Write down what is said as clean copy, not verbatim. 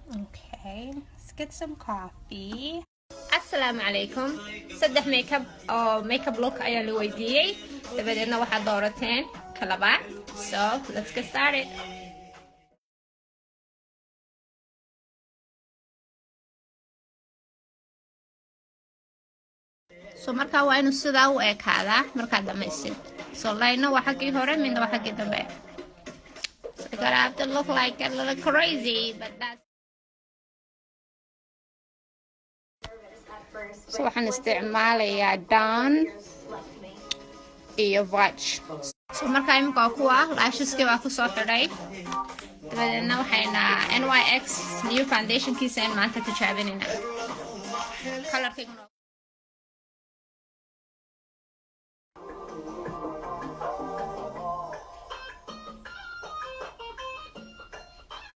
Okay, let's get some coffee. Asalaamu calaykum. Saddex makeup oo makeup look ayaa la weydiiyey, dabadeedna waxaad doorateen ka labaad. So let's get started. So markaa waa inuu sidaa u ekaadaa markaad dhamaysid. So line waa xaggii hore, midna waa xaggii dambe. So you gotta have to look like a little crazy, but that's so waxaan isticmaalayaa Dawn iyo Vach. So markaa iminka waa kuwa lasheski baa kusoo xidhay, dabadeedna waxayna NYX new foundationkiisa in maanta tijaabinayna colorkayga.